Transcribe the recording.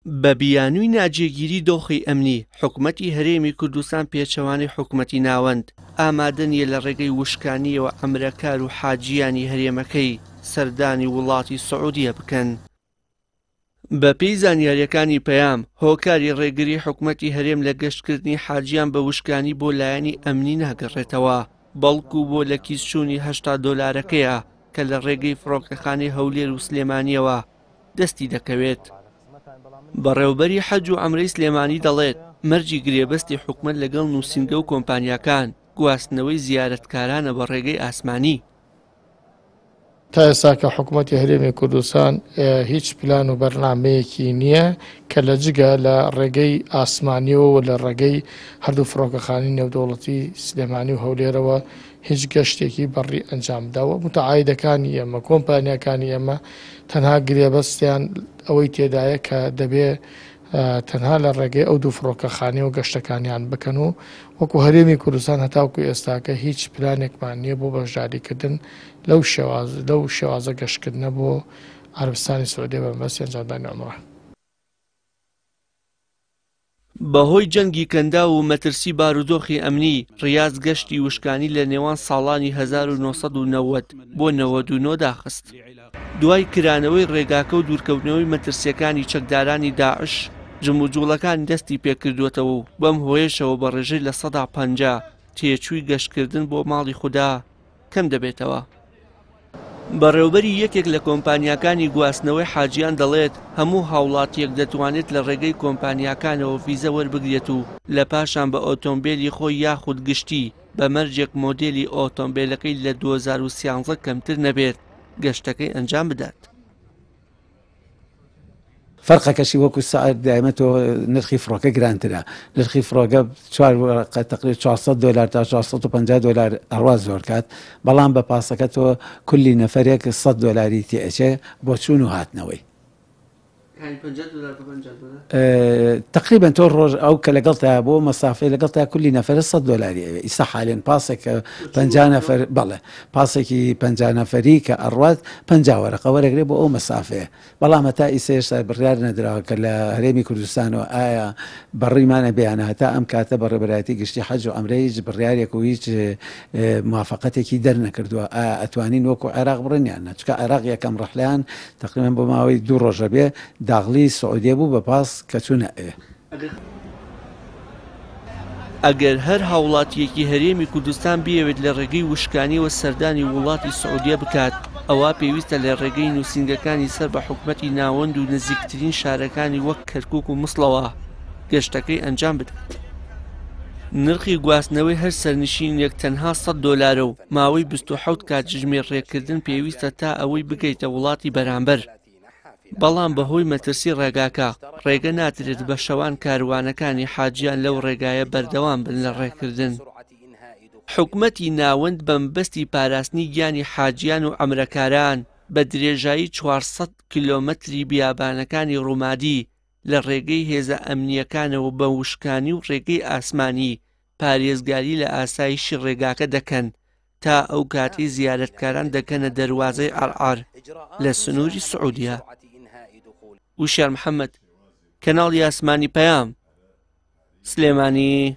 بە بیانووی ناجێگیری دۆخی ئەمنی، حکومەتی هەرێمی کوردستان پێچەوانەی حکومەتی ناوەند، ئامادە نییە لە ڕێگەی وشکانییەوە عەمرەکار و حاجییانی هەرێمەکەی سەردانی وڵاتی سعودیە بکەن. بەپێی زانیارییەکانی پەیام، هۆکاری ڕێگری حکومەتی هەرێم لە گەشتکردنی حاجیان بە وشکانی بۆ لایەنی ئەمنی ناگەڕێتەوە، بەڵکو بۆ لەکیسچوونی 80 دۆلارەکەیە کە لە ڕێگەی فڕۆکەخانەی هەولێر و سلێمانییەوە دەستی دەکەوێت. بەڕێوبەری حەج و عەمرەی سلێمانی دەڵێت، مەرجی گرێبەستی حکومەت لەگەڵ نووسینگە و کۆمپانیاکان گواستنەوەی زیارەتکارانە بە ڕێگەی ئاسمانی. تا ئێستا کە حکومەتی هەرێمی کوردستان هیچ پلان و بەرنامەیەکی نییە کە لە جگە لە ڕێگەی ئاسمانیەوە و لە ڕێگەی هەردوو فڕۆکەخانەی نێودەوڵەتی سلێمانی و هەولێرەوە هیچ گەشتێکی بەڕی ئەنجام بدا و متعایدەکانی ئێمە کۆمپانیاکانی ئێمە تەنها گرێبەستیان ئەوەی تێدایە کە دەبێ تەنها لە ڕێگەی ئەو دوو فڕۆکەخانەیەوە گەشتەکانیان بکەن و وەکو هەرێمی کوردستان هەتاوکو ئێستاکە هیچ پلانێکمان نییە بۆ بەشداریکردن لەو شێواز لەو شێوازە گەشتکردنە بۆ عەرەبستانی سعودیە بە مەبەستی ئەنجامدانی عومرە. بەهۆی جەنگی کەنداو و مەترسی بارودۆخی ئەمنی، ڕیاز گەشتی وشکانی لە نێوان ساڵانی 1990 بۆ 99 داخست. دوای کرانەوەی ڕێگاکە و دوورکەوتنەوەی مەترسییەکانی چەکدارانی داعش، جموجوڵەکانی دەستی پێکردووەتەوە و بەم هۆیەشەوە بە ڕێژەی 50% تێچووی گەشتکردن بۆ ماڵی خودا کەم دەبێتەوە. بەڕێوبەری یەکێک لە کۆمپانیاکانی گواستنەوەی حاجیان دەڵێت، هەموو هاوڵاتییەک دەتوانێت لە ڕێگەی کۆمپانیاکانەوە ڤیزە وەربگرێت و لە پاشان بە ئۆتۆمبێلی خۆی یاخود گشتی بە مەرجێک مۆدێلی ئۆتۆمبێلەکەی لە 2013 کەمتر نەبێت گەشتەکەی ئەنجام بدات. فەرقەکەشی وەکو سعر دایمە تۆ نرخی فڕۆکە گرانترە نرخی فڕۆکە چوار وەرەقە تقریبا 400 دۆلار تا 450 دۆلار ئەڕوا زۆر کات بەڵام بە پاسەکە تۆ کولی نەفەرێک 100 دۆلاری تێئەچێ بۆ چوون و هاتنەوەی. تقریبا تۆ ڕۆژ ئەو کە لەگەڵتا بۆ مەسافەی لەگەڵتا کولی نەفەرە 100 دۆلاری ئەوێ ئیستا حالێن پاسێک کە 50 نەفەر بەڵێ پاسێکی 50 نەفەری کە ئەڕوات 50 وەرەقە وەرەگرێ بۆ ئەو مەسافەیە بەڵام هەتا ئیسە هێشتا بڕیار نەدراوە کە لە هەرێمی کوردستانەوە ئایا بەڕیمانە بێ یان هەتا ئەم کاتە بەڕێوەبەرایەتی گشتی حەج و عەمرە هیچ بڕیارێک و هیچ موافەقەتێکی دەرنەکردووە ئایا ئەتوانین وەکو عێراق بڕین یان نا چونکە عێراق یەکەم ڕەحلەیان تەقریبەن بۆ ماوەی دوو ڕۆژە بێ داغڵی سعودیە بوو بە پاس کە چوونە ئەوێ. ئەگەر هەر هاوڵاتییەکی هەرێمی کوردستان بیەوێت لە ڕێگەی وشکانییەوە سەردانی وڵاتی سعودیە بکات، ئەوا پێویستە لە ڕێگەی نووسینگەکانی سەر بە حکومەتی ناوەند و نزیکترین شارەکانی وەک کەرکوک و موسڵەوە گەشتەکەی ئەنجام بدات. نرخی گواستنەوەی هەر سەرنشینێک تەنها 100 دۆلارە و ماوەی 27 کاتژمێر ڕێکردن پێویستە تا ئەوەی بگەیتە وڵاتی بەرامبەر. بەڵام بەهۆی مەترسی ڕێگاکە، ڕێگە نادرێت بە شەوان کاروانەکانی حاجیان لەو ڕێگایە بەردەوام بن لە ڕێکردن. حکومەتی ناوەند بەمەبەستی پاراستنی گیانی حاجیان و عەمرەکاران بە درێژایی 400 کیلۆمەتری بیابانەکانی ڕومادی لە ڕێگەی هێزە ئەمنییەکانەوە بە وشکانی و ڕێگەی ئاسمانی پارێزگاری لە ئاسایشی ڕێگاکە دەکەن تا ئەو کاتەی زیارەتکاران دەگەنە دەروازەی عەرعەر لە سنووری سعودیە. وشیار محەممەد، کەناڵی ئاسمانی پەیام، سلێمانی.